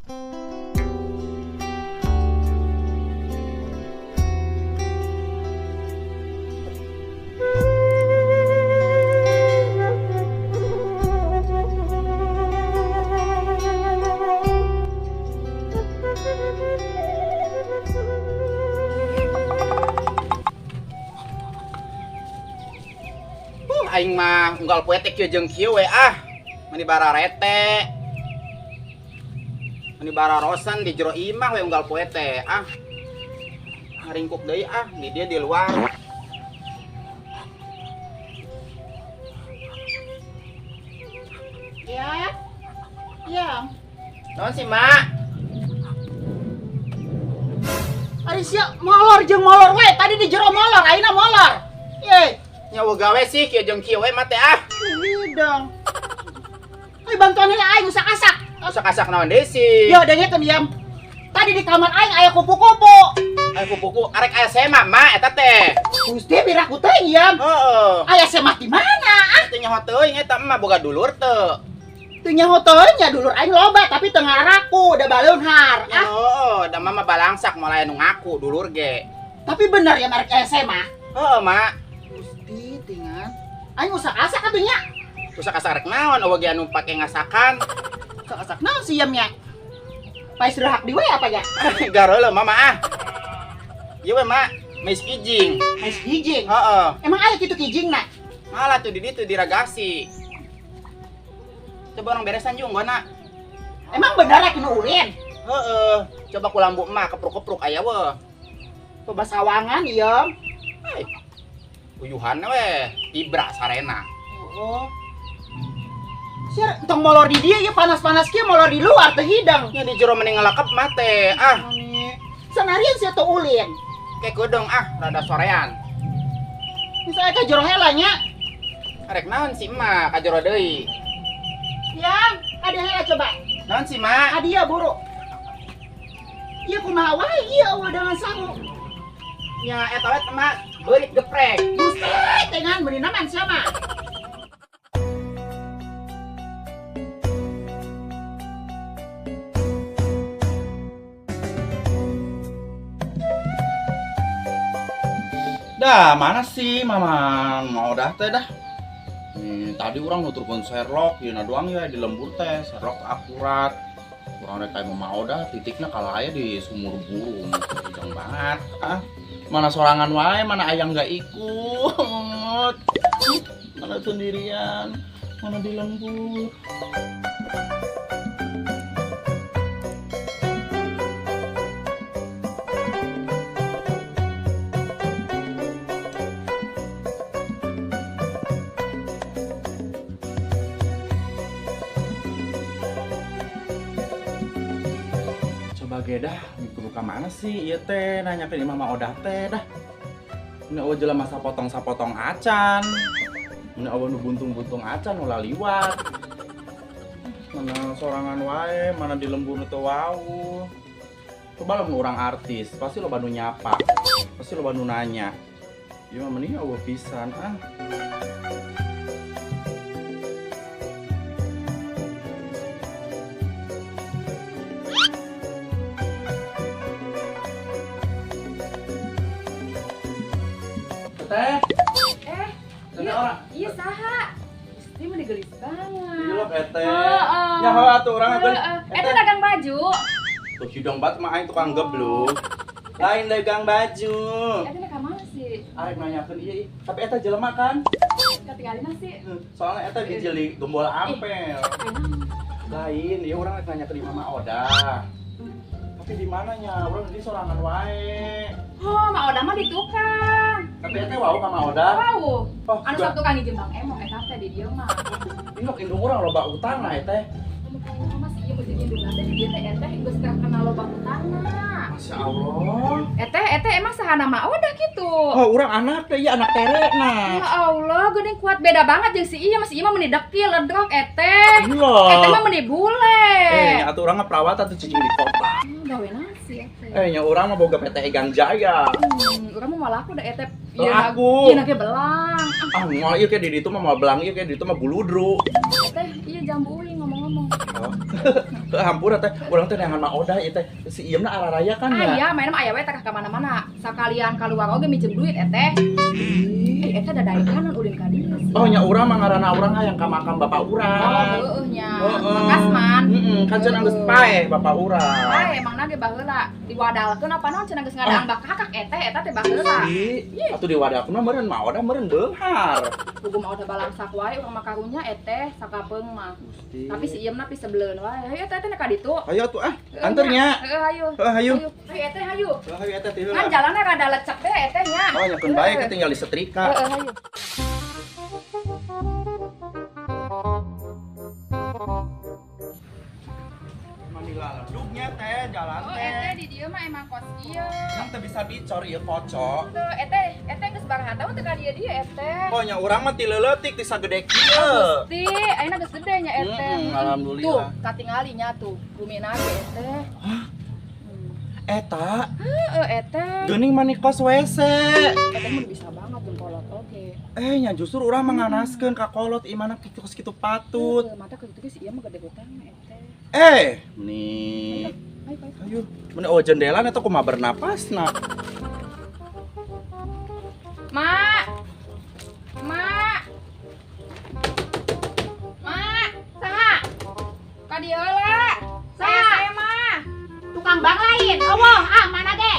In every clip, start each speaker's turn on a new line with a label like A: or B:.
A: Aing mah unggal poe teh kieu jeung kieu we ah. Meni bararete. Meni bararosan di jero imah we unggal poe teh ah. Ngaringkuk deui ah, di dia di luar.
B: Ya. Ya.
A: Naon sih, Mak?
B: Ari sia molor jeung molor we, tadi di jero molor, ayeuna molor. Ye.
A: Nyawa gawe sih kieu jeung kieu we mah teh ah.
B: Ini dong. Ai bantuan heula aing usak-asak.
A: Usak-asak naon deui sih?
B: Yo dengekeun diam. Tadi di kamar aing aya kupu-kupu.
A: Aya kupu-kupu arek aya semah mah eta teh.
B: Gusti biraku teh diam.
A: Heeh.
B: Aya semah di mana ah?
A: Teu nyaho teuing eta mah boga dulur teu.
B: Teu nyaho teuing nya dulur aing loba tapi teu ngaraku da baleunghar ah.
A: Heeh, da mah balangsak moal aya nu ngaku dulur ge.
B: Tapi bener ya arek aya semah?
A: Heeh, Mak.
B: Tingan. Aing usak-asak atuh nya.
A: Usak-asak rek naon eueuh ge anu pake ngasakan.
B: Usak-asak naon sih nya? Paes rehak di we apa ya?
A: Gareuleuh mama ah. Ieu we Mak, mais kijing.
B: Mais kijing?
A: Heeh.
B: Emang aya kitu kijingna?
A: Malah tuh di ditu diragasi. Coba orang beresan jeung gona.
B: Emang bener rek nu ulin?
A: Heeh. Coba ku lambu emak kepruk-kepruk aya we.
B: Coba sawangan ieu.
A: Hai. Uyuhan we, ibra sarena.
B: Oh. Sia entong molor di dia ya panas-panas kieu molor di luar teu hidang.
A: Nya di jero mending ngalakep mah teh ah.
B: Sanarian sia teu ulin.
A: Ke keudeng ah, rada sorean.
B: Misalnya ka jero heula nya.
A: Arek naon si emak ka jero deui?
B: Yang, ka dieu heula coba.
A: Naon si mak?
B: Ka dieu buru. Ieu kumaha wae ieu eueuh dengan sangu.
A: Nya eta we emak beurit geprek.
B: Gusti, tengan meuni naman sia mah.
A: Dah, mana sih mama mau dah teh dah. Tadi orang nuturkeun Sherlock, ieu na doang ya di lembur teh, Sherlock akurat. Urang rek kayak mama Odah titikna kalah aya di sumur burung. Hidang banget ah. Mana sorangan wae, mana ayang nggak ikut. Mana sendirian, mana di lembur. Coba ge dah, kudu ka mana sih ieu teh nanyakeun imah Mama Odah teh dah. Ini eueuh jelema sapotong-sapotong acan. Ini eueuh nu buntung-buntung acan ulah liwat. Mana sorangan wae, mana di lembur nu teu wau. Coba lamun urang artis, pasti loba nu nyapa. Pasti loba nu nanya. Ieu mah mending eueuh pisan ah. Teh.
C: Iya, iya saha. Gusti mah gelis banget.
A: Iya teh.
C: Heeh.
A: Nyaho atuh urang atuh.
C: Eta dagang baju.
A: Tuh hidung banget mah aing tukang gebluk. Lain dagang baju.
C: Eta ka mana sih?
A: Arek nanyakeun ieu, tapi eta jelema kan?
C: Katingalina sih.
A: Soalnya eta bijili gembol ampel. Lain, ieu urang rek nanyakeun Mama Odah. Tapi di mananya? Urang di sorangan wae.
C: Oh, Ma Odah mah di tukang.
A: Tapi eta wau ka Ma Odah.
C: Wau.
A: Oh,
C: anu sok tukang di Jembang Emok eta teh di dieu mah.
A: Induk indung urang loba utang lah teh.
C: Anu kayaknya mah si ieu mun jeung indung teh di dieu teh eta geus terkenal loba utangna.
A: Masya Allah.
C: Eteh emang saha nama Odah kitu.
A: Oh, urang anak teh, ieu anak tere nah.
C: Ya Allah, geuning kuat beda banget jeung si ieu, masih ieu mah meuni dekil ledrok eteh.
A: Iya.
C: Eteh mah meuni bule.
A: Nya atuh urang mah perawat atuh cicing di kota.
C: Gawe nasi eteh.
A: Nya urang mah boga PT Egang Jaya.
C: Urang mah moal laku da eteh
A: Aku.
C: Ieu ge belang.
A: Ah, moal ieu ke di ditu mah moal belang ieu ke di ditu mah buludru.
C: Teh, ieu jambu uing ngomong-ngomong.
A: Heuh, hampura teh, urang teh neangan Ma Odah ieu teh. Si Iem na araraya kan ya.
C: Aya, main mah aya we teh ka mana-mana. Sakalian kaluar oge minjem duit eteh. Eh, eta dadaekan ulin ka dieu sih.
A: Oh nya urang mah ngaranna urang hayang ka makam bapak urang.
C: Oh, heueuh nya. Makasman.
A: Heeh, kan cenah geus paeh bapak urang.
C: Paeh emangna ge baheula diwadalkeun apa naon cenah geus ngadaang bakakak eteh eta teh baheula.
A: Atuh diwadalkeun mah meureun Ma Odah meureun beunghar.
C: Pugu Ma Odah balangsak wae urang mah karunya eteh sakapeung mah. Tapi si Iem na pisebeleun wae. Hayu eteh teh ka ditu.
A: Hayu atuh ah, anter nya.
C: Heeh, hayu.
A: Heeh, hayu.
C: Hayu eteh hayu.
A: Hayu eteh teh heula.
C: Kan jalanna rada lecek teh eteh nya.
A: Oh, nya keun bae tinggal disetrika.
C: Heeh, hayu.
A: Manila ledugnya teh jalan
C: oh,
A: teh.
C: Eteh di dieu mah emang kos ieu.
A: Emang teu bisa dicor ieu kocok.
C: Teu eteh, eteh geus baraha taun teu ka dieu dieu eteh.
A: Oh nya urang mah ti leuletik ti sagede kieu.
C: Gusti, ayeuna geus gede nya eteh.
A: Alhamdulillah.
C: Tuh, katingali nya tuh, bumina ge eteh.
A: Hah? Eta?
C: Heeh, eteh.
A: Geuning mani kos WC.
C: Eteh mah bisa banget jeung kolot oge.
A: Eh nya justru urang mah nganaskeun ka kolot imana kitu kos kitu patut.
C: Heeh, mata kitu ge si ieu mah gede hutangna eteh.
A: Eh, nih.
C: Ayo,
A: Ayo, mana oh jendela atau kumaha bernapasna.
C: Mak. Mak. Mak, saha? Ka dieu heula.
B: Saha?
C: Saya mah.
B: Tukang bang lain. Eueuh, ah mana ge?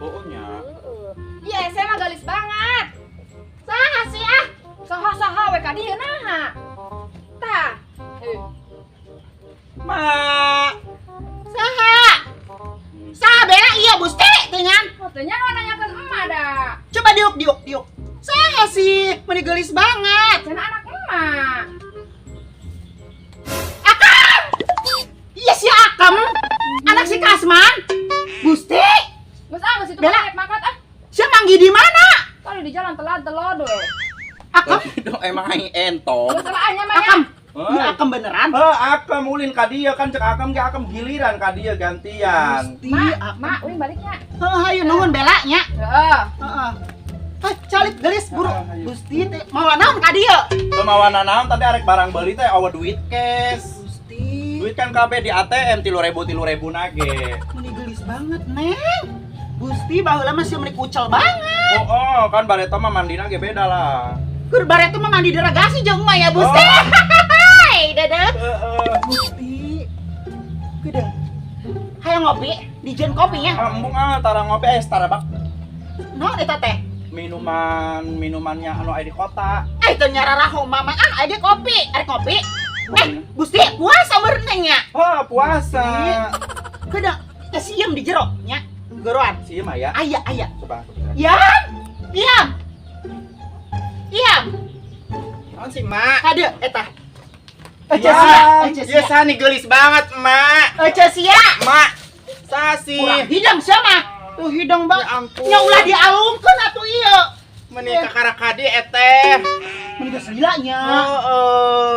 A: Oh, nya.
C: Heeh. Iya, saya mah galis banget.
B: Saha sih ah?
C: Saha-saha we ka dieu naha? Tah.
A: Mak.
B: Saha? Saha bela iya Gusti dengan.
C: Oh, teh nya nu nanyakeun emak da.
B: Coba diuk diuk diuk. Saha sih? Meni geulis banget.
C: Cenah anak emak.
B: Akam. Iya si Akam. Anak si Kasman. Gusti.
C: Geus ah geus itu
B: Bella.
C: balik makan ah.
B: Sia manggi di mana?
C: Tadi di jalan telat telod we.
B: Akam.
A: Dong emang aing entong.
C: Geus lah nya mah ya.
B: Akam. Iya Akam beneran.
A: Heh, Akam ulin ka dieu kan cek Akam ge Akam giliran ka dieu gantian.
B: Gusti,
C: Mak,
B: Akam.
C: mak, uing baliknya.
B: Heuh, hayu nuhun Bella nya.
C: Heeh.
B: Heeh. Hei, calik gelis buru.
A: Heeh, hayu.
B: Gusti teh mawa naon ka dieu?
A: Teu mawa nanaon tadi arek barang beuli teh awa duit cash.
B: Gusti,
A: Duit kan kabeh di ATM 3.000 3.000 nage.
B: meni gelis banget, Neng. Gusti baheula mah sia meni kucel banget.
A: Oh, oh kan bareto mah mandina ge beda lah.
B: Kur bareto mah mandi delegasi jeung mah ya, Gusti.
A: Oh.
B: Hai, dadah.
A: Heeh.
B: Gusti. Gede. Hayang ngopi, dijen kopinya.
A: Ah, embung ah tara ngopi eh Starbucks.
B: Naon eta teh?
A: Minuman minumannya anu aya di kota.
B: Eh, teu nyararaho mama ah, aya kopi, arek kopi. Eh, Gusti puasa meureun nya.
A: Oh, puasa.
B: Gede, teh sieum di jero nya. Geroan.
A: Sieum aya.
B: Aya, aya.
A: Coba.
B: Yam. Yam. Yam.
D: Naon sih, Mak?
B: Kade eta. Ece sia, ece
D: Iya,
B: sia.
D: sani geulis banget, Mak.
B: Ece sia.
D: Mak, sasi.
B: Kurang hidang sia mah. Tuh hidang bang.
D: Ya ampun.
B: Nya ulah dialungkeun atuh ieu.
D: Meni kakara kadi eteh.
B: Meni geus lila nya.
D: Heeh.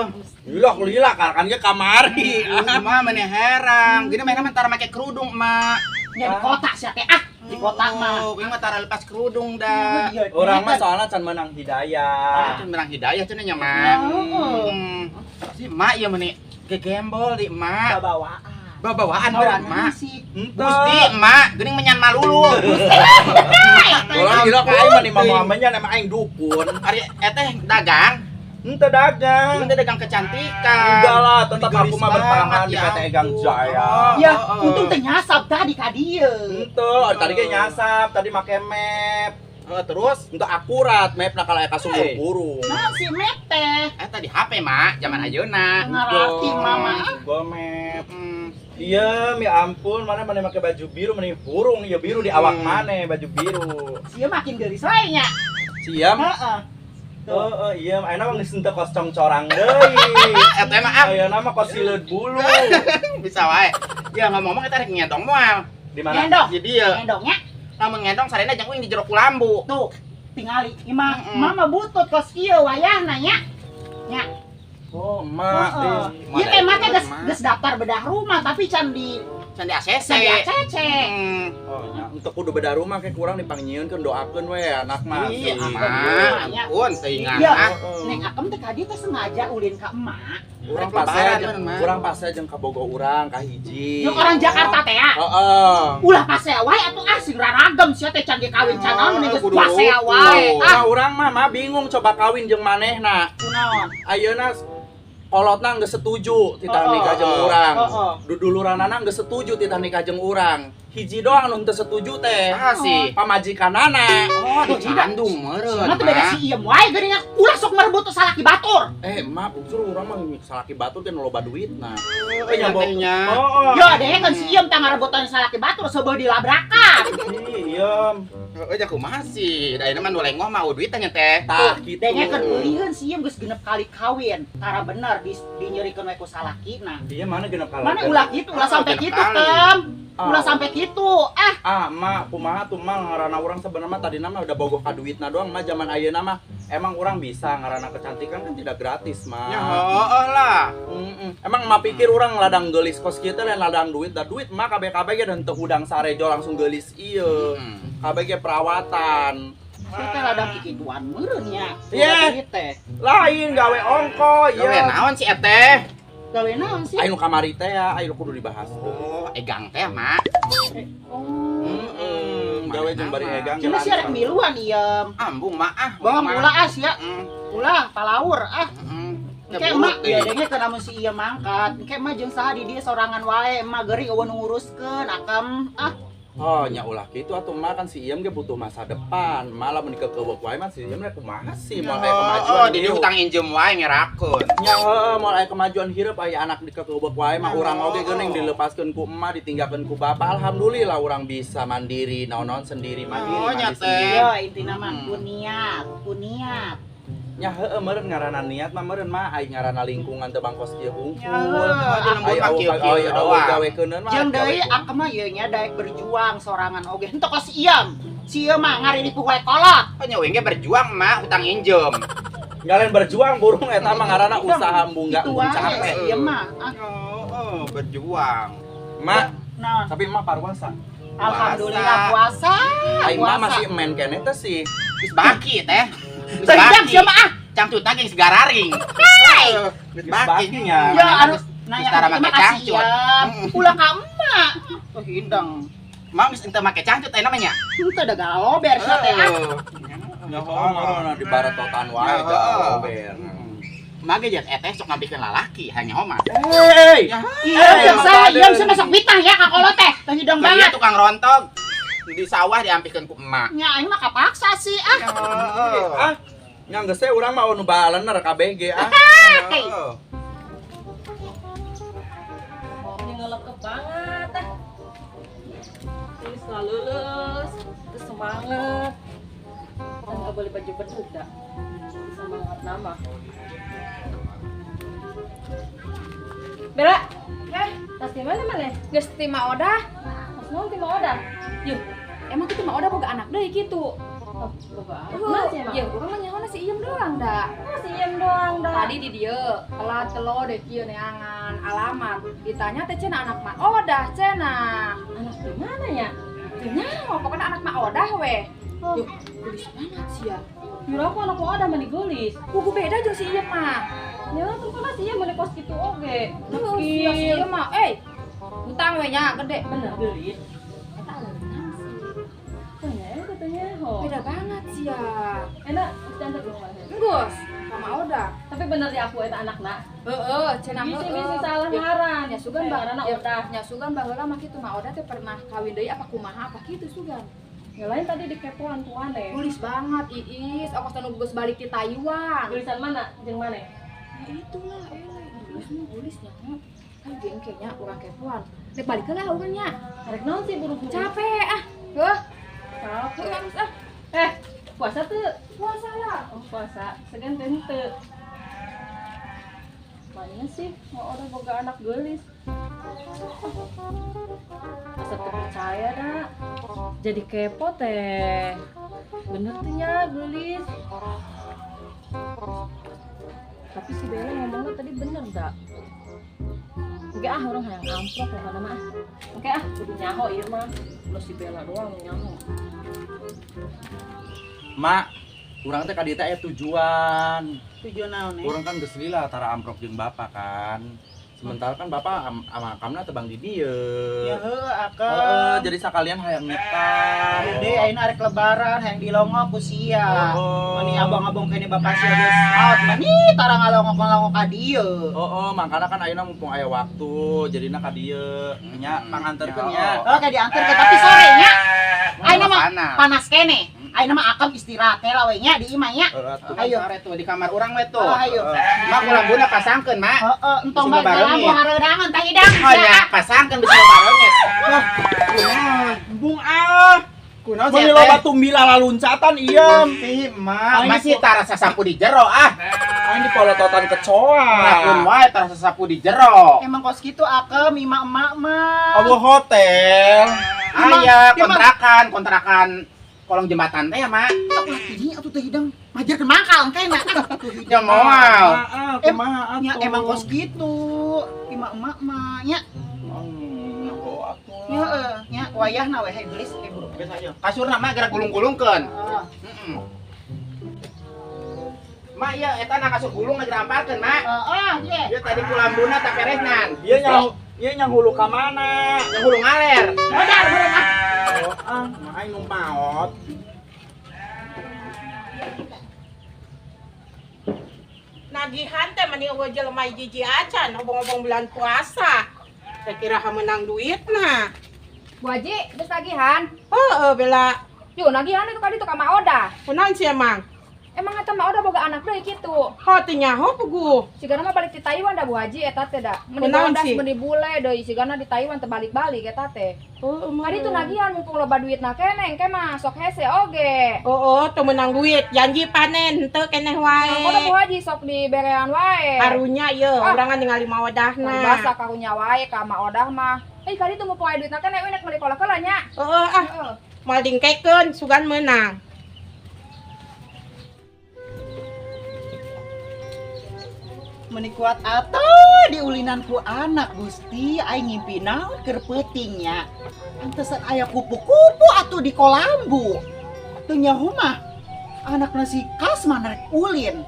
A: Lila lila kan ge kamari.
D: Mak meni herang. Gini mainnya mentara make kerudung, Mak.
B: Nya di kota sia teh ah. Di kota mah.
D: Oh, ini mah tara lepas kerudung dah.
B: Iya,
A: Urang mah soalnya can menang hidayah.
D: Can menang hidayah cenah nya, Mak.
B: Heeh.
D: Si Mak ieu meni gegembol di Mak.
B: Babawaan.
D: Babawaan berat, Mak.
B: Sih.
D: Gusti, Mak, geuning menyan malulu.
A: Ulah gila ka aing mah di mama-mamanya emang aing dukun.
D: Ari eteh dagang.
A: Henteu dagang.
D: Henteu dagang kecantikan.
A: Enggak lah, tetap
D: Geulis
A: aku mah bertahan
D: banget,
A: di
D: ya
A: PT Egang
D: ampun.
A: Jaya.
B: Ya,
D: Oh, oh.
B: untung teh nyasap tadi ka dieu.
A: Henteu, tadi ge nyasap, tadi make map.
D: Terus
A: Henteu akurat mapna kalau aya ka sumur burung.
B: Naon si map teh?
D: Tadi HP, Mak, zaman ayeuna.
B: Ngarti mama.
A: Google Map. Iya, ya ampun, mana mana make baju biru, mana burung, ya biru di awak mana baju biru.
B: Sia makin geulis wae nya.
A: Siam.
B: Heeh.
A: Oh, iya, ayeuna mah geus henteu kos congcorang deui.
D: Eta mah ah,
A: Ayeuna mah kos sileut bulu.
D: bisa wae. Ya ngomong-ngomong eta rek ngendong moal.
A: Di mana?
B: Ngendong.
D: Di dieu.
B: Ngendongnya
D: Lamun ngendong sarena jeung uing di jero kulambu.
B: tuh tingali imah mama butut kos kieu wayahna nya. Nya.
A: Oh, emak.
B: Heeh. Ieu teh mah teh geus daftar bedah rumah tapi can di
D: Can di ACC.
B: Can di ACC.
A: Oh nya, untuk kudu beda rumah kayak kurang dipanggieunkeun doakeun we anak mah.
D: Iya, emak. Ampun, teuingan ah.
B: Neng Akem teh kadi teh sengaja ulin ka emak.
A: Urang pase jeung kabogo urang ka hiji.
B: Jeung orang Jakarta teh ya.
A: Heeh.
B: Ulah pase wae atuh ah sing raragem sia teh can ge kawin can naon geus pase wae.
A: Ah urang mah mah bingung coba kawin jeung manehna.
B: Kunaon?
A: Ayeuna kolotna geus setuju titah nikah jeung urang. Duduluranana geus setuju titah nikah jeung urang. Hiji doang nu teu setuju teh.
D: Saha sih?
A: Pamajikanana.
D: Oh, dicandung meureun.
B: Mah teh beda si Iem wae geuningan ulah sok merebut salaki batur.
A: Eh, emak bungsur urang mah salaki batur teh nu loba duitna.
D: Nya.
A: Heeh.
B: Yo deh kan si Iem teh ngarebutan salaki batur seubeuh dilabrakan.
A: Iem.
D: Heeh, ja kumaha sih? Da ayeuna mah nu lengoh mah duit teh nya teh.
A: Tah kitu.
B: Dengekeun ulieun si Iem geus genep kali kawin. Tara bener dinyerikeun we ku salakina.
A: Iya mana genep kali.
B: Mana ulah kitu, ulah sampai kitu, Tem. Ulah sampai kitu. Ah,
A: ah, mak, kumaha tuh mah ngaranna urang sebenarnya tadi nama udah bogoh ka duitna doang mah zaman ayeuna mah emang urang bisa ngaranna kecantikan kan tidak gratis mah.
D: Ya heueuh lah.
A: Emang mah pikir urang ladang geulis kos kieu teh lain ladang duit, da duit mah kabeh-kabeh ge teu hudang sarejo langsung geulis ieu. Kabeh ge perawatan.
B: Teh ladang kikituan meureun nya.
A: Iya. Lain gawe ongko ieu.
D: Gawe naon si eteh?
B: Gawe naon sih?
A: Ayo nu kamari teh ya, ayo kudu dibahas.
D: Oh, egang teh, Mak.
A: Oh. Gawe jeung bari egang.
B: Cuma sih arek miluan iem.
D: Ambung, Mak ah.
B: Bohong ulah ah sia. Ulah palaur ah. Engke emak ya dengekeun amun si ieu mangkat. Engke emak jeung saha di dieu sorangan wae, emak geuring eueuh nu nguruskeun akam ah.
A: Oh, nya ulah kitu atuh mah kan si Iem ge butuh masa depan. Malah mun dikekeuweuk wae mah si Iem rek kumaha sih moal aya kemajuan.
D: Oh, di dieu hutang injem wae ngerakeun.
A: Nya heueuh moal aya kemajuan hirup aya anak dikekeuweuk wae mah urang oge geuning dilepaskeun ku emak, ditinggalkeun ku bapak. Alhamdulillah urang bisa mandiri, naon-naon sendiri, mandiri,
D: oh,
A: mandi sendiri.
B: Yo intina mah ku niat, ku niat.
A: Nya heueuh meureun ngaranna niat mah meureun mah ai ngaranna lingkungan teu bangkos kieu hungkul.
D: Aya
A: gawe keuneun mah.
B: Jeung deui aku mah ieu nya daek berjuang sorangan oge. Henteu kos iem. Si ieu mah ngariripuh wae kolot.
D: Oh nya we ge berjuang mah utang injem.
A: Ngalen berjuang burung eta mah ngaranna usaha embung embung capek.
B: Ieu mah.
D: Oh, berjuang.
A: Mak, tapi emak parwasa.
B: Alhamdulillah puasa.
A: Ai mah masih emen keneh teh sih.
D: Geus baki teh.
B: Terdang siapa ah?
D: Cangcut ge segararing. Geus baki
A: nya.
B: Ya anu nanya make cangcut. Ulah ka emak. Tuh hindang.
D: Emak geus ente make cangcut teh namanya.
B: Henteu da galober sia teh ah.
A: Nya heueuh di baretotan wae galober.
D: Emak ge jeung eteh sok ngabikeun lalaki hanya mah.
A: Hei.
B: Iya jeung saya ieu sih masuk fitnah ya ka kolot teh. Teh hidang banget.
D: Iya tukang rontok. Di sawah diampikeun ku emak.
B: Nya aing mah kapaksa sih ah.
A: Ah, nya geus teh urang mah nu balener kabeh ge ah.
C: Ini ngelekep banget ah. Ini selalu lulus, terus semangat. Kan enggak boleh baju beduk dah. Semangat nama. Bella, tas di mana mana? Geus ti Ma Odah. Tas naon ti Ma Odah? Yuh, emang kitu Ma Odah boga anak deui kitu. Oh, boga anak. Ya, urang mah nyaho si Iem doang da. Oh, si Iem doang da. Tadi di dieu, telat telo deh kieu neangan alamat. Ditanya teh cenah anak Ma Odah cenah. Anak di mana nya? Teu nyaho, pokokna anak Ma Odah we. Yuh, geulis banget sia. Yura aku anak Ma Odah mah geulis. Kuku beda jeung si Iem mah. Ya, tentu lah si Iem mah kos kitu oge. Heuh, si Iem mah, eh. Utang we nya gede. Bener geulis. Eta aleunan sih. Tanya katanya ho. Beda banget sih ya. Enak, cantik belum mana? Enggus, sama Oda. Tapi bener di aku eta anakna. Heeh, cenah heeh. Bisi salah ngaran. Ya sugan ngaranna Oda. Ya sugan baheula mah kitu mah Oda teh pernah kawin deui apa kumaha apa kitu sugan. Ya lain tadi dikepoan tuane. Geulis banget Iis, ongkos nu geus balik ti Taiwan. Geulisan mana? Jeung mana? Ya itulah, geulis mah geulis nya. Kan gengke nya urang kepoan. Rek balik heula urang nya. Rek naon sih buru-buru? Capek ah. Heuh. Capek ah. Eh, puasa tuh? Puasa lah. Oh, puasa. Segan teh henteu. Mana sih mau orang boga anak geulis. Asa teu percaya dah. Jadi kepo teh. Bener tuh nya geulis. Tapi si Bella ngomongnya tadi bener dah.
E: Oke ah urang hayang amplop pokona mah. Oke ah kudu nyaho ieu mah. Ulah si Bella doang nyaho.
A: Mak, urang teh ka dieu teh aya tujuan.
B: Tujuan naon?
A: Urang kan geus lila tara amprok jeung bapak kan. Sementara kan bapak ama akamna tebang di dieu.
B: Ya heueuh akam.
A: Jadi sakalian hayang nyetar.
B: Gede ayeuna arek lebaran hayang dilongok ku sia. Meni abang-abang kene bapak sia geus out meni tara ngalongok-ngalongok ka dieu.
A: Heeh, mangkana kan ayeuna mumpung aya waktu jadina ka dieu. Nya panganterkeun nya.
B: Oke dianterkeun tapi sore nya. Ayeuna mah panas kene. Ayeuna mah akam istirahat teh lah we nya di imah nya.
D: Ayo tuh di kamar urang we tuh.
B: Ayo.
D: Mak ulambuna pasangkeun, Mak.
B: Heeh, entong bae lampu hareudangan tah hidang.
D: Oh nya, pasangkeun bisa barengnya.
A: Lah, kunaon? Embung ah.
D: Kunaon
A: sih? Meuni loba tumbila laluncatan iem.
D: Ih, Mak, masih tara sasapu di jero ah.
A: Aing dipolototan kecoa.
D: Rakun wae tara sasapu di jero.
B: Emang kos kitu akem imah emak mah.
A: Eueuh hotel.
D: Aya kontrakan kolong jembatan teh ya, Mak.
B: Ulah tidinya atuh teh hidang. Majarkeun mangkal engke na.
D: Ya moal.
A: Kumaha
B: nya emang kos kitu. Imah emak mah nya.
A: Atuh.
B: Nya heueuh, nya wayahna we geus buru.
D: Geus aja. Kasurna mah gerak gulung-gulungkeun. Heeh. Mak ieu eta na kasur gulung lagi ramparkeun, Mak.
B: Heeh, ye.
D: Ieu tadi kulambuna tak peresnan.
A: Ieu nyang hulu ka mana?
D: Nyang hulu ngaler.
B: Modar meureun ah.
A: Ah, mah aing nu maot.
F: Nagihan teh mani eueuh jelema hiji acan obong-obong bulan puasa. Saya kira menang duit nah.
C: Bu Haji, geus nagihan?
F: Heeh, Bella.
C: Yo nagihan itu kali itu ka Mak Odah.
F: Kunaon sih emang?
C: Emang eta Mak Odah boga anak deui kitu.
F: Ho teu nyaho puguh.
C: Sigana mah balik ti Taiwan da Bu Haji eta teh da. Meni bodas meni bule deui sigana di Taiwan teh balik-balik eta teh.
F: Heeh,
C: kadi tuh nagihan mumpung loba duitna keneh engke mah sok hese oge.
F: Heeh, teu meunang duit, janji panen henteu keneh wae.
C: Mak Odah Bu Haji sok diberean wae.
F: Karunya ieu, urang kan ningali Mak Odahna.
C: Basa karunya wae ka Mak Odah mah. Eh kadi tuh mumpung aya duitna keneh we nek meuli kolak heula nya.
F: Heeh ah. Moal dingkekeun sugan meunang.
B: Meni kuat atuh diulinan ku anak Gusti aing ngimpi naon keur peuting nya. Antesan aya kupu-kupu atuh di kolambu. Teu nyaho mah anakna si Kasman rek ulin.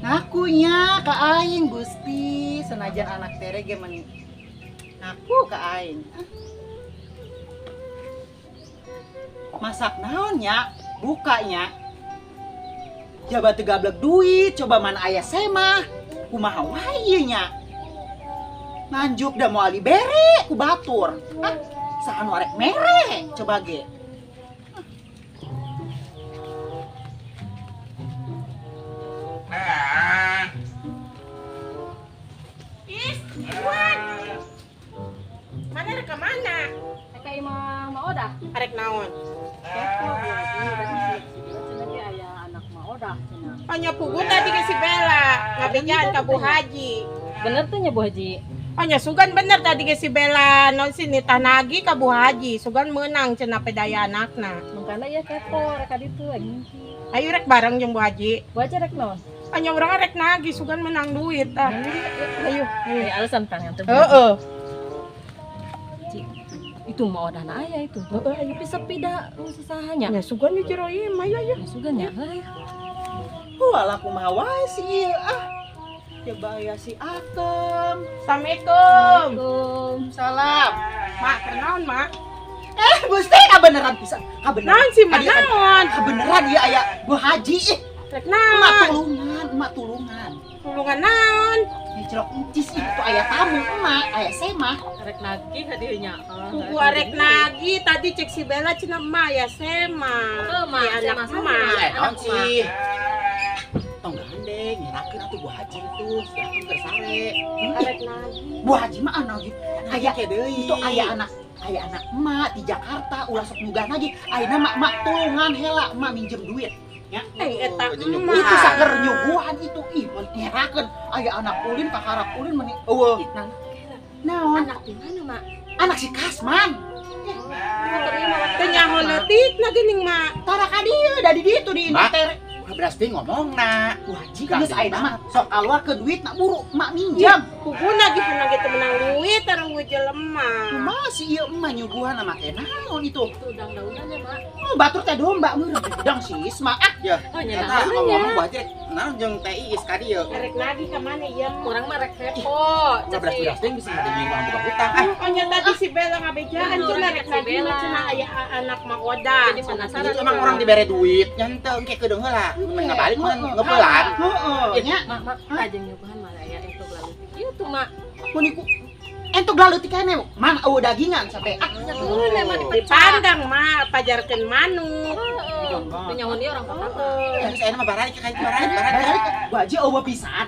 B: Ngakunya ka aing Gusti senajan anak tere ge meni ngaku ka aing. Masak naon nya bukanya. Jaba teu gablek duit, coba mana aya semah. Kumaha wae nya. Nganjuk da moal dibere ku batur. Ah, saha nu arek mere coba ge.
F: Is, buat. Mana rek ka mana?
E: Rek ka imah Mak Odah.
F: Arek naon?
E: Kepo Bu Haji, rek cenah ge aya anak Mak Odah cenah.
F: Hanya pugu tadi ke si Bella, ngabejaan ka Bu Haji.
E: Bener tuh nya Bu Haji?
F: Hanya sugan bener tadi ke si Bella, non sini tanagi ka Bu Haji, sugan menang cenah pedaya anakna.
E: Mangkana ieu kepo rek ka ditu anjing.
F: Ayo rek bareng jeung Bu Haji.
E: Bu Haji rek naon?
F: Hanya urang rek nagih sugan menang duit ah. Ayo, ayo.
E: Alasan tang yang
F: Heeh.
E: Itu Mak Odah na aya itu. Heeh, ayo sepi da usahanya.
F: Ya sugan di jero ieu mah ayo.
E: Ya sugan ya. Ayo.
B: Walah kumaha wae sih ieu ah. Coba ya si Atem.
F: Assalamualaikum.
B: Salam.
F: Mak, kenaon, Mak?
B: Gusti kabeneran pisan. Kabeneran.
F: Naon sih, Mak? Naon?
B: Kabeneran ieu aya Bu Haji ih.
F: Rek naon?
B: Emak tulungan, emak tulungan.
F: Tulungan naon?
B: Dicelok encis itu aya tamu emak, aya semah.
E: Rek nagih ka dieu nya.
F: Tunggu arek nagih tadi cek si Bella cenah emak ya semah.
E: Heeh, Mak,
F: anak emak.
D: Naon sih? Tong gandeng nyerakeun atuh Bu Haji itu, si Akum keur sare.
F: Arek nagih.
B: Bu Haji mah nagih. Aya
D: deui.
B: Itu aya anak emak di Jakarta ulah sok nyugah nagih. Ayeuna mak mak tulungan heula emak minjem duit. Ya.
F: Eta emak.
B: Itu saker nyuguhan itu ih mun nyerakeun aya anak ulin kakarap ulin meni eueuh. Naon?
E: Anak di mana, Mak?
B: Anak si Kasman.
F: Teu nyaho leutikna geuning, Mak.
B: Tara ka dieu da di ditu di inter.
D: Ulah berasti ngomongna.
B: Wajib geus ayeuna mah sok kaluar ke duit nak buru mak minjam.
F: Pugu nagihan lagi teu meunang duit eueuh jelema.
B: Kumaha si ieu emak nyuguhan make naon itu?
E: Udang daunannya, Mak.
B: Oh, batur teh domba meureun udang si Isma ah.
D: Ya.
E: Oh, nya
D: Eta ngomong Bu Haji rek naon jeung Teh Iis ka dieu.
F: Rek nagih ka mana ieu?
E: Urang mah rek kepo.
D: Belas-belas teh bisa ngadengin urang boga hutang. Ah,
F: oh nya tadi si Bella ngabejaan cenah rek nagih mah cenah aya anak Mak Oda.
E: Jadi penasaran.
D: Itu emang orang dibere duit nya henteu engke kedeung heula. Mun ngabalik mun ngepeulan.
B: Heeh. Nya,
E: Mak, mak, aja nyuguhan mah aya entuk laleutik. Ieu tuh, Mak.
B: Mun iku entuk laleutik kene man eueuh dagingan sampai ah.
E: Heeh, mah
F: dipandang mah pajarkeun manuk.
E: Heeh. Teu nyaho ieu orang kota.
D: Geus ayeuna mah baralik ka baralik baralik.
B: Bu Haji eueuh pisan.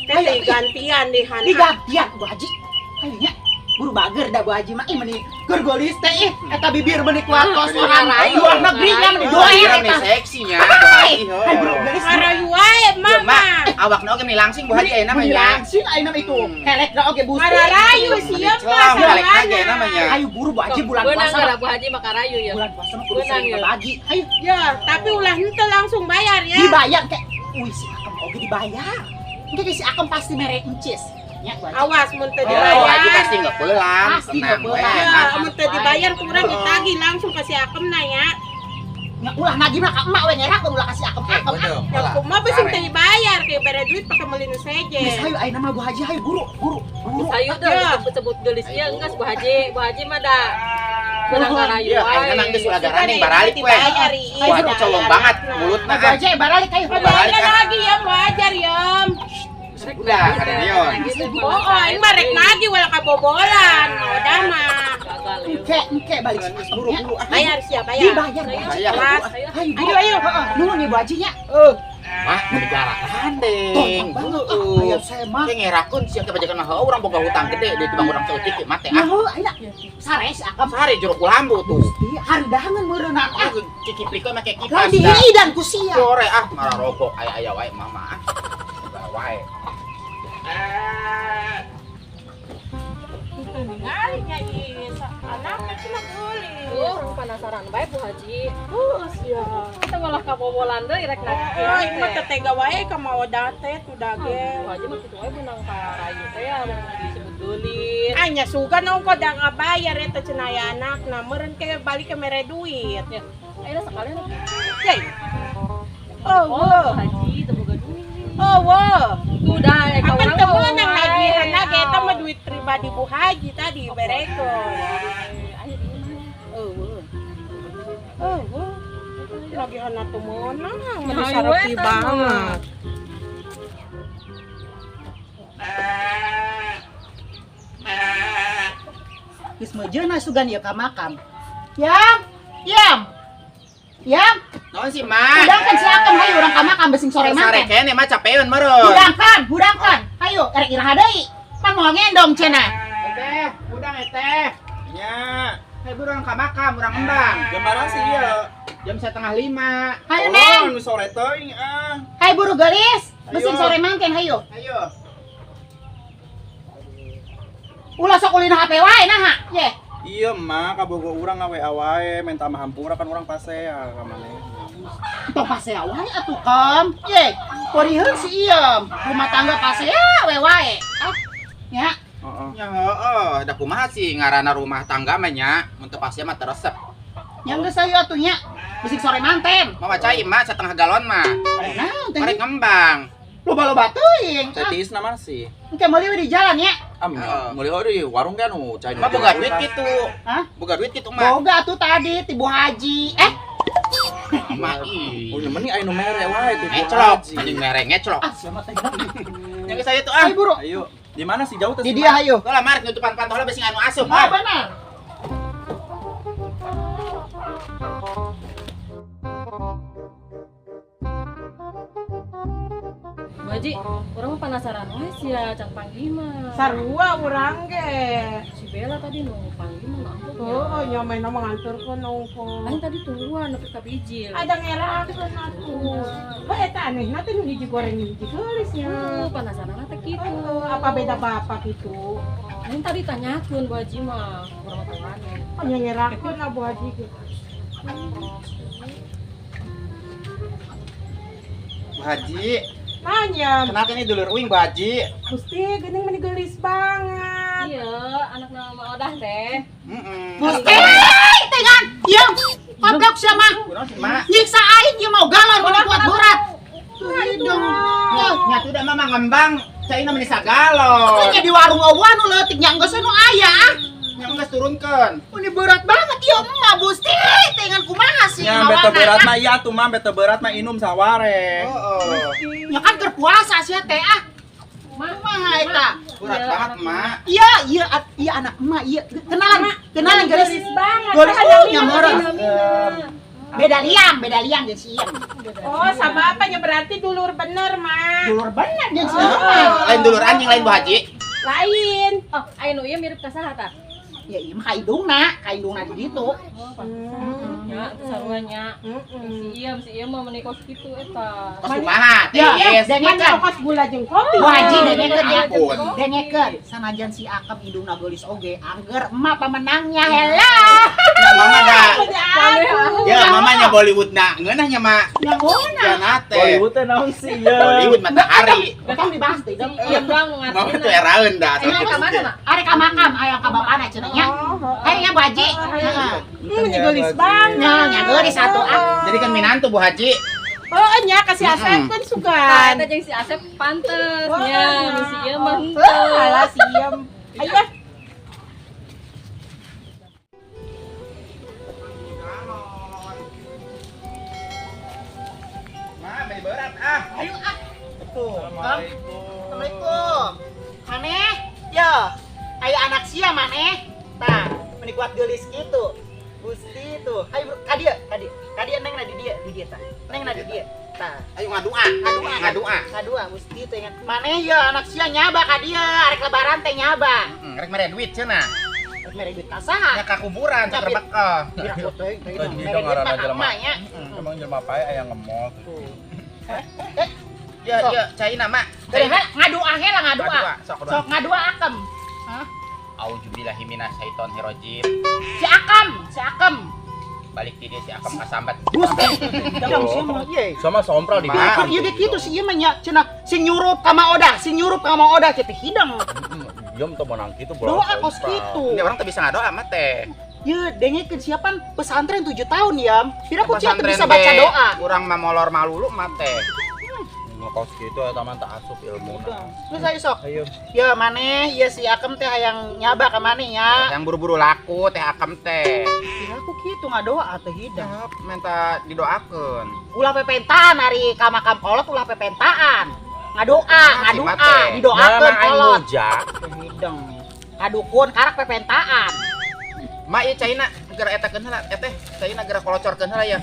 F: Teh gantian di hana.
B: Digantian Bu Haji. Ayo nya. Buru bager da Bu Haji mah ih meuni keur geulis teh ih eta bibir meuni kuat kos orang luar negeri nya meuni doer
D: eta seksi nya Bu Haji.
B: Hai buru geulis
F: ngarayu wae mama.
D: Awakna oge meuni langsing Bu Haji ayeuna mah nya.
B: Langsing ayeuna mah itu. Kelekna oge bustu.
F: Ngarayu sieu mah
D: kelekna ge ayeuna mah nya.
B: Ayo buru Bu Haji bulan puasa.
E: Beunang Bu Haji mah karayu ya.
B: Bulan puasa mah kudu sering bagi. Ayo.
F: Ya, tapi ulah henteu langsung bayar ya.
B: Dibayar ke. Wih si Akem oge dibayar. Engke si Akem pasti mere encis. Ya,
F: awas mun teu dibayar.
D: Bu Haji pasti ngepeulan,
B: pasti ngepeulan.
F: Ya, mun teu dibayar kurang ditagih langsung kasih Akem na ya.
B: Nya ulah nagih mah ka emak we ngerak ulah kasih Akem. Akem.
F: Ya kumaha beuseung teu dibayar ke bere duit pake meuli nu seje.
B: Geus hayu ayeuna mah Bu Haji hayu buru buru buru.
E: Hayu teh sebut geulis ieu geus Bu Haji. Bu Haji mah da beunang ngarayu
D: wae. Ayeuna mah geus ulah garaning baralik we. Bu Haji colong banget mulutna.
B: Bu Haji baralik hayu.
F: Baralik lagi ya wajar ya.
D: Udah, ada Dion.
F: Oh, ini mah rek nagih wala kabobolan, mau dah mah.
B: Engke balik
D: buru-buru.
F: Bayar siap, bayar.
B: Dibayar,
D: bayar.
B: Ayo, ayo. Nuhun ya Bu Haji nya.
D: Mah, meuni galak gandeng.
B: Heeh. Ayo saya mah.
D: Teh ngerakeun sia kebajakan mah urang boga hutang gede deui tibang urang saeutik mah teh.
B: Nah, heuh ayeuna. Sare si Akem.
D: Sare jero kulambu tuh.
B: Haridangan meureunna.
D: Ah, kikiplik we make kipas.
B: Lah diidan ku sia.
D: Sore ah mararogok aya-aya wae mama. Wae.
F: Ningali nya ieu anakna cenah geulis.
E: Oh, urang penasaran bae Bu Haji.
F: Heeh sia.
E: Kita malah kabobolan deui rek nagih.
F: Oh, ieu mah teh tega wae ka Maoda teh tuh ge.
E: Bu Haji mah kitu wae beunang ka rayu teh ya disebut geulis.
F: Ah nya sugan ongko da ngabayar eta cenah aya anakna meureun ke balik ke mere duit.
E: Ya, ayeuna sakalian.
F: Yey. Oh,
E: Bu Haji teu boga duit.
F: Oh, wow.
E: Udah,
F: apa teu meunang nagihan ge eta mah duit pribadi Bu Haji tadi berekeun.
E: Ayo di mana?
F: Eueuh. Eueuh. Nagihan teu meunang, meni sarepi banget.
B: Geus meujeuhna sugan ieu ka makam. Yang, yang. Yang.
D: Naon sih, Mak?
B: Hudangkan si Akem hayu urang ka makam besing sore mah.
D: Sare kene mah capeun meureun.
B: Hudangkan, hudangkan. Hayu erek iraha deui. Pan moal ngendong cenah.
D: Teh, hudang teh.
A: Nya.
D: Hayu urang ka makam, urang embang.
A: Jam berapa sih ieu?
D: Jam 4:30.
B: Hayu Neng.
A: Oh, nu sore teuing ah.
B: Hayu buru geulis. Besing sore mangken hayu.
D: Hayu.
B: Ulah sok ulin HP wae naha. Ye.
A: Iya mah kabogo urang ngawe wae minta mahampura kan urang pasea ka maneh.
B: Tong pasea wae atuh kam. Ye, poriheun si iem. Rumah tangga pasea we wae. Ah, nya.
A: Heeh.
D: Nya heeh, da kumaha sih ngaranna rumah tangga mah nya, mun teu pasea mah teu resep.
B: Nya geus hayu atuh nya. Bisik sore manten.
D: Mawa cai mah setengah galon mah.
B: Naon teh?
D: Marek ngembang.
B: Loba-loba teuing.
A: Teh tiis na masih.
B: Engke meuli we di jalan nya.
A: Ah, meuli di warung kan nu cai.
D: Mah boga duit kitu.
B: Hah?
D: Boga duit kitu mah.
B: Boga tuh tadi ti Bu Haji.
D: Mah ih.
A: Oh, meni aya nu mere wae ti Bu
D: Ngeclok,
A: Haji.
D: anjing mere ngeclok.
B: Ah, siapa teh?
D: Yang saya tuh ah.
B: Ayo buru.
A: Ayo. Di mana sih jauh teh?
B: Di dia ayo.
D: Lah marek nutupan pantohna bisi anu asup.
B: Ah, benar.
E: Bu Haji, urang mah penasaran wae sia can panggih mah.
F: Sarua urang ge.
E: Si Bella tadi nu panggih mah ngantuk ya.
F: Oh, nya main mah nganturkeun nongko.
E: Lain tadi tungguan nepi ka bijil.
F: Ada ngerakeun atuh. Wah eta anehna teh nu hiji goreng nu hiji geulis nya.
E: Penasaran teh kitu.
F: Apa beda bapak kitu?
E: Lain tadi tanyakeun Bu Haji mah, urang mah teu aneh.
F: Oh, nya ngerakeun lah Bu Haji ge.
D: Bu Haji.
F: Nanya.
D: Kenapa ini dulur uing Bu Haji?
F: Gusti, geuning meni geulis banget.
E: Iya, anak nama Odah teh.
D: Heeh.
B: Gusti, tengan. Ieu goblok sia mah. Nyiksa aing ieu mau galon meni kuat berat. Hidung.
D: Nya tuh da mah ngembang, caina meni sagalon.
B: Nya di warung eueuh nu leutik nya geus nu aya ah.
D: Nya geus turunkeun.
B: Ini berat banget ieu mah Gusti, tengan kumaha sih
A: Nya bete berat mah iya tuh mah bete berat mah inum saware.
D: Heeh.
B: Nya kan keur puasa sia teh ah. Kumaha eta?
D: Berat banget, Mak.
B: Iya, iya, iya anak emak, iya. Kenalan, kenalan geus
F: banget.
B: Geus nya meureun. Beda liang jeung si Iem.
F: Oh, sama apanya berarti dulur bener, Mak.
B: Dulur bener jeung si Iem.
D: Lain dulur anjing lain Bu Haji.
F: Lain.
E: Oh, aya nu ieu mirip ka saha tah?
B: Ya ieu mah ka indungna di ditu.
E: Nya, teu sarua nya. Si Iem mah meuni kos kitu eta.
D: Kos kumaha teh?
B: Ya,
F: dengekeun kos gula jeung kopi.
B: Bu Haji dengekeun ya. Dengekeun sanajan si Akem indungna geulis oge, angger emak pemenangnya heula.
D: Mama da. Ya mamanya Bollywood na ngeunah nya Mak.
B: Ya ngeunah.
A: Bollywood teh naon sih ya?
D: Bollywood matahari.
B: Tong dibahas teh.
E: Iem doang nu ngarti.
D: Mama tuh eraeun da.
C: Arek ka mana, Mak?
B: Arek ka makam, aya ka bapana cenah nya. Hayu nya Bu Haji.
F: Heeh. Meni geulis banget.
B: Nya geulis atuh ah.
D: Jadi kan minantu Bu Haji.
F: Oh nya kasih Asep kan sugan.
E: Eta jeung si Asep pantes nya, si ieu mah henteu.
F: Alah si Iem. Ayo ah.
D: Berat ah.
B: Ayo ah.
D: Betul.
B: Assalamualaikum. Maneh? Yo. Ayo anak sia maneh. Tah, meni kuat geulis kitu. Gusti tuh. Ayo ka dieu, ka dieu. Ka dieu neng na di dieu tah. Neng na di dieu. Tah.
D: Ayo ngadua, ngadua, ngadua.
B: Ngadua Gusti teh ingat. Maneh yo anak sia nyaba ka dieu, arek lebaran teh nyaba.
D: Heeh, rek mere duit cenah.
B: Rek mere duit ka saha?
D: Nya ka kuburan sok bekel.
B: Kira teuing teuing. Mere duit mah ka nya.
A: Emang jelema pae aya ngemol.
D: Ya, ya, caina Mak.
B: Ngadoa heula ngadoa. Sok ngadoa akem. Hah?
D: Auzubillahi minasyaitonirrajim.
B: Si Akem, si Akem.
D: Balik ti dieu si Akem kasambat.
B: Gusti. Dang sia mah ieu.
A: Sama sompral di
B: belakang. Ieu ge kitu si ieu mah nya cenah sing nyurup ka Ma Odah, sing nyurup ka Ma Odah teh hidang.
A: Diam teh menang kitu bola.
B: Doa kos kitu.
D: Ini orang teh bisa ngadoa mah teh.
B: Ye, dengekeun siapan pesantren 7 tahun ya. Kira ku cia bisa baca doa.
D: Urang mah molor malulu mah teh.
A: Ngekos kitu eta mah teu asup ilmuna.
B: Geus ayo sok.
A: Ayo.
B: Ya maneh ieu si Akem teh hayang nyaba ka maneh nya.
D: Yang buru-buru laku teh Akem teh.
B: Kira ku kitu ngadoa teh hidang.
D: Minta didoakeun.
B: Ulah pepentaan ari ka makam kolot ulah pepentaan. Ngadoa, ngadoa, didoakeun kolot. Hidang. Kadukun karak pepentaan.
D: Mak ieu caina geura etakeun heula teh, caina geura kolocorkeun heula ya.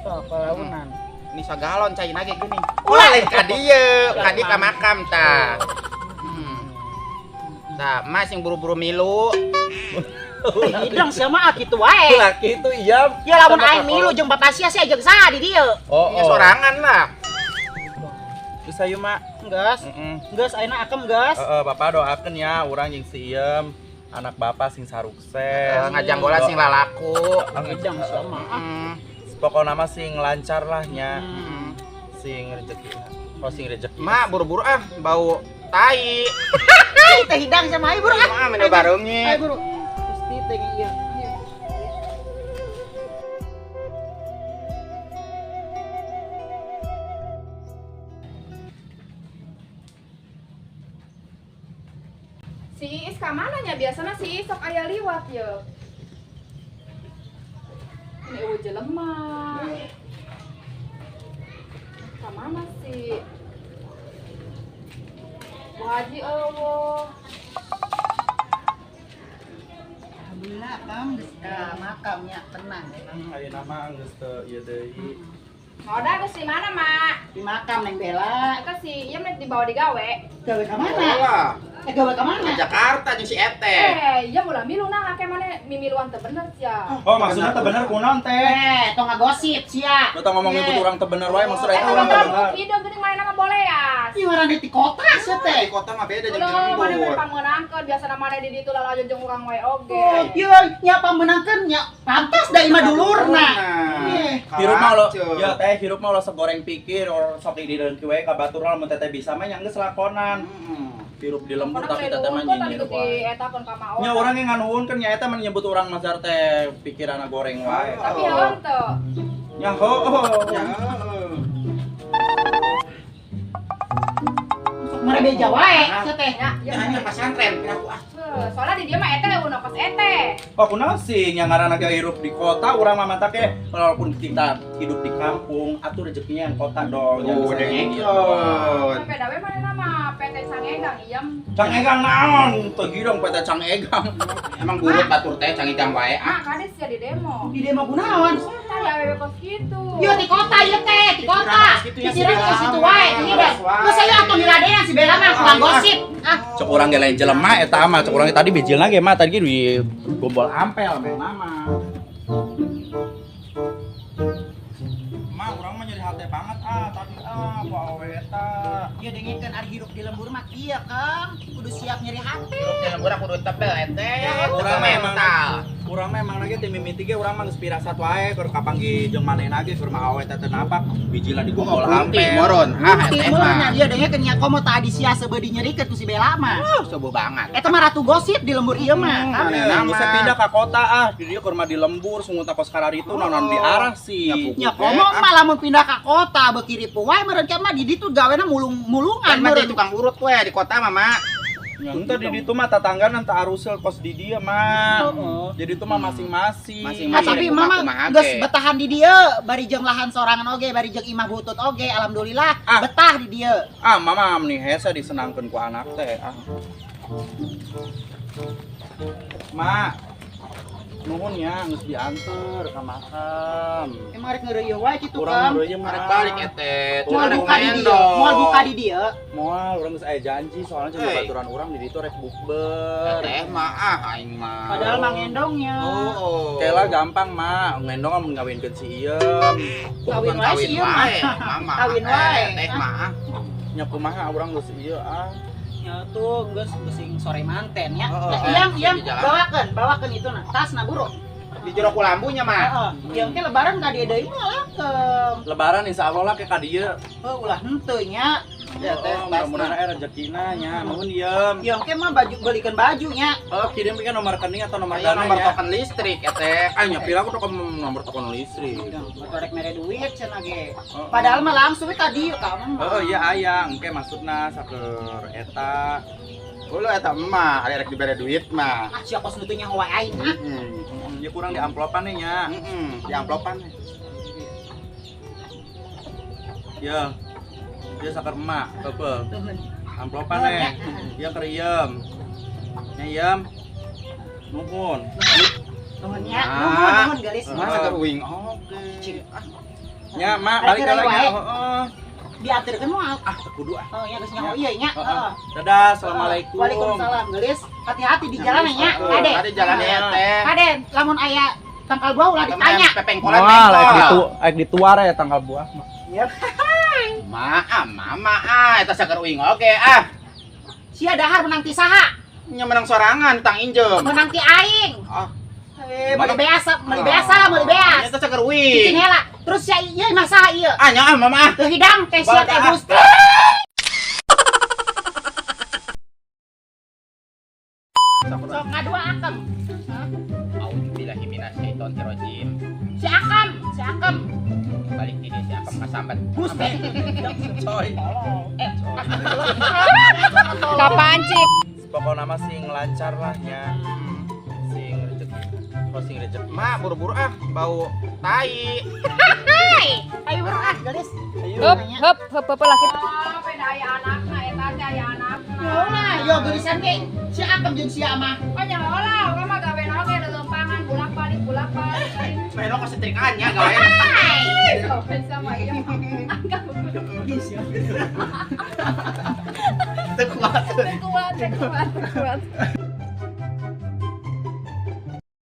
B: Sok kalaunan.
D: Ini sagalon caina ge geuning. Ulah lain ka dieu, ka dieu ka makam tah. Tah, Mas sing buru-buru milu.
B: Hidang sia mah kitu wae.
A: Lah kitu iya.
B: Ya lamun aing milu jeung bapak sia sia jeung saha di dieu?
A: Oh,
D: nya sorangan lah.
A: Geus ayo Mak.
B: Geus. Geus ayeuna Akem geus.
A: Heeh, Bapak doakeun ya urang jeung si Iem. Anak bapak sing sarukses,
D: ngajanggola sing lalaku,
B: hidang sama.
A: Pokokna mah sing lancar lah nya, sing rezeki. Oh sing rezeki.
D: Mak buru-buru ah, bau tai.
B: Teh hidang sama ayo buru ah.
D: Mak meni bareungit.
B: Ayo buru. Gusti teh ieu.
C: Si Iis ka mana nya? Biasana si Iis sok aya liwat ye. Ini eueuh jelema. Ka mana sih? Bu Haji eueuh.
B: Alhamdulillah Kang geus ka makamnya tenang.
A: Ayeuna mah geus teu ieu deui.
C: Odah geus di mana, Mak?
B: Di makam Neng Bella.
C: Eta si Iem rek dibawa digawe.
B: Gawe ka mana? Gawe ka mana?
D: Ke Jakarta jeung si Ete.
C: Iya ulah milu nah akeh maneh mimiluan teu bener sia.
A: Oh, maksudna teu bener kunaon teh?
B: Tong ngagosip sia.
A: Lu tong ngomong nyebut urang teu bener wae maksudna eta urang teu bener.
C: Hideung geuning manehna mah boleas.
B: Ieu ngaran di kota sia teh.
D: Di kota mah beda jeung di lembur.
C: Maneh mah pangmeunangkeun biasana maneh di ditu lalajo jeung urang wae oge.
B: Ieu nya pangmeunangkeun nya pantas da imah dulurna.
A: Hirup mah lo, ya teh hirup mah ulah segoreng pikir or sok di deun kieu wae ka batur lamun teteh bisa mah nya geus lakonan. Hirup di lembur tapi teteh mah nyinyir wae. Nya urang ge nganuhunkeun nya eta mah nyebut urang Mazhar teh pikiranna goreng wae.
C: Tapi heuh teu.
A: Nya heuh.
D: Nya heuh.
B: Sok mere beja wae sia teh.
D: Nya nya pasantren piraku ah.
C: Soalnya di dia mah ete eueuh kos ete.
A: Oh kunaon sih nya ngaranna ge hirup di kota urang mah mata ge walaupun kita hidup di kampung atuh rezekinya yang kota dong.
D: Oh, dengekeun.
C: Beda we manehna mah PT Cangegang iyem.
A: Cangegang naon? Teu gidong PT Cangegang.
D: Emang burut batur teh Cangegang wae ah.
C: Nah, kades sia di demo.
B: Di demo kunaon?
C: Kota ya awewe kos kitu.
B: Yo di kota ieu teh, di kota. Pikiran kos kitu wae, ieu. Geus saya atuh diladenan si Bella mah kurang gosip. Ah,
A: cek urang ge lain jelema eta mah, cek urang tadi bijilna ge mah tadi di gombol ampel mah mama. Ma urang mah nyeri hate banget ah tadi ah ku awewe eta.
B: Ieu dengekeun ari hirup di lembur mah kieu, Kang. Kudu siap nyeri hate.
D: Hirup di lembur kudu tebel ete.
A: Urang mental. Urang mah emang lagi ti mimiti ge urang mah geus pirasat wae keur kapanggih jeung manehna ge keur mah awewe teh teu napak bijilna di gombol ampel.
D: Moron. Ah eta mah.
B: Ieu dengekeun nya komo tadi sia sebeudi nyerikeun ku si Bella mah.
D: Sobo banget.
B: Eta mah ratu gosip di lembur ieu mah.
A: Manehna geus pindah ka kota ah, di dieu keur mah di lembur sungut kos kararitu naon di arah sih.
B: Nya komo mah lamun pindah ka kota beuki ripuh wae meureun mah di ditu gawena mulung-mulungan
D: meureun tukang urut we di kota mah, Mak.
A: Entah di ditu mah tatangga nanti arusil kos di dia mah. Jadi itu mah masing-masing.
B: Nah, tapi mama geus betahan di dia, bari jeung lahan sorangan oge, bari jeung imah butut oge, alhamdulillah betah di dia.
A: Ah, mama meni hese disenangkeun ku anak teh. Ah. Ma, nuhun ya geus diantar ka makam.
B: Emang rek ngeureuyeuh wae kitu Kang.
A: Urang ngeureuyeuh mah
D: rek balik ete.
B: Moal buka di dieu, moal buka di dieu.
A: Moal urang geus aya janji soalnya jeung baturan urang di ditu rek bukber.
D: Teh mah ah aing mah.
B: Padahal mah ngendongnya.
D: Oh.
A: Kela gampang mah, ngendong mah ngawinkeun si Iem.
B: Kawin wae si Iem mah. Kawin wae.
D: Teh mah ah.
A: Nya kumaha urang geus ieu ah.
B: Ya tuh geus besing sore manten ya. Yang bawakeun itu nah, tasna buru.
D: Di jero ku lambunya mah.
B: Heeh. Yang ke lebaran ka dieu deui mah lah ke.
A: Lebaran insyaallah lah ke ka dieu.
B: Heuh ulah henteu nya.
A: Ya teh mudah-mudahan aya rezekina nya. Nuhun Iem.
B: Yang ke mah baju belikeun baju nya.
A: Oh, kirim ke nomor rekening atau nomor dana
D: nomor token listrik ya teh.
A: Ah nya pira aku token nomor token listrik.
B: Rek mere duit cenah ge. Padahal mah langsung we ka dieu ka mah.
A: Heeh, iya aya engke maksudna saker eta.
D: Ulah eta mah ari rek dibere duit mah.
B: Ah sia kos nu teu nyaho wae aing ah.
A: Ya kurang di amplopan nya.
D: Heeh, di amplopan.
A: Ya. Dia saker emak, keupeul. Amplopan nih. Ya keur iem. Nya iem. Nuhun.
B: Nuhun nya, nuhun nuhun geulis.
D: Mah saker uing oge.
A: Nya mak balik lagi. Heeh.
B: Diaturkeun moal.
A: Ah, teu kudu ah.
B: Oh, nya geus nyaho ieu nya. Heeh.
A: Dadah, assalamualaikum.
B: Waalaikumsalam, geulis. Hati-hati di jalan nya, Kade.
D: Kade jalan ya teh.
B: Kade, lamun aya tangkal buah ulah ditanya.
D: Pepengkolan
A: moal, aek dituar ya tangkal buah mah.
B: Iya.
D: Ma, mama ah, eta saker uing oge ah.
B: Sia dahar menang ti saha?
D: Nya menang sorangan tang injem.
B: Menang ti aing.
D: Ah.
B: Meuli beas, meuli beas, meuli beas.
D: Eta saker uing.
B: Cicing heula. Terus sia ieu mah saha ieu?
D: Ah nya ah mama ah.
B: Teu hidang teh sia teh Gusti. Sok ngadua akem.
D: Auzubillahi minasyaitonirrajim.
B: Si Akam, si Akam.
D: Balik di si Akam kasambat.
B: Gusti.
A: Coy.
C: Kapancing.
A: Pokokna mah sing lancar lah nya. Sing rezeki. Oh sing rezeki.
D: Ma buru-buru ah bau tai.
B: Ayo buru ah gelis.
C: Hup hup hup hup lah kitu. Oh, beda aya anakna eta teh aya anakna.
B: Yo lah, yo geulisan ge si Akam jeung sia mah.
C: Oh nya lah, urang mah gawe oge lelempangan bolak-balik bolak-balik.
D: Meno kesetrikaan nya gawe.
C: Sampai sama ieu. Anggap.
D: Teu kuat.
C: Teu kuat, teu kuat, teu kuat.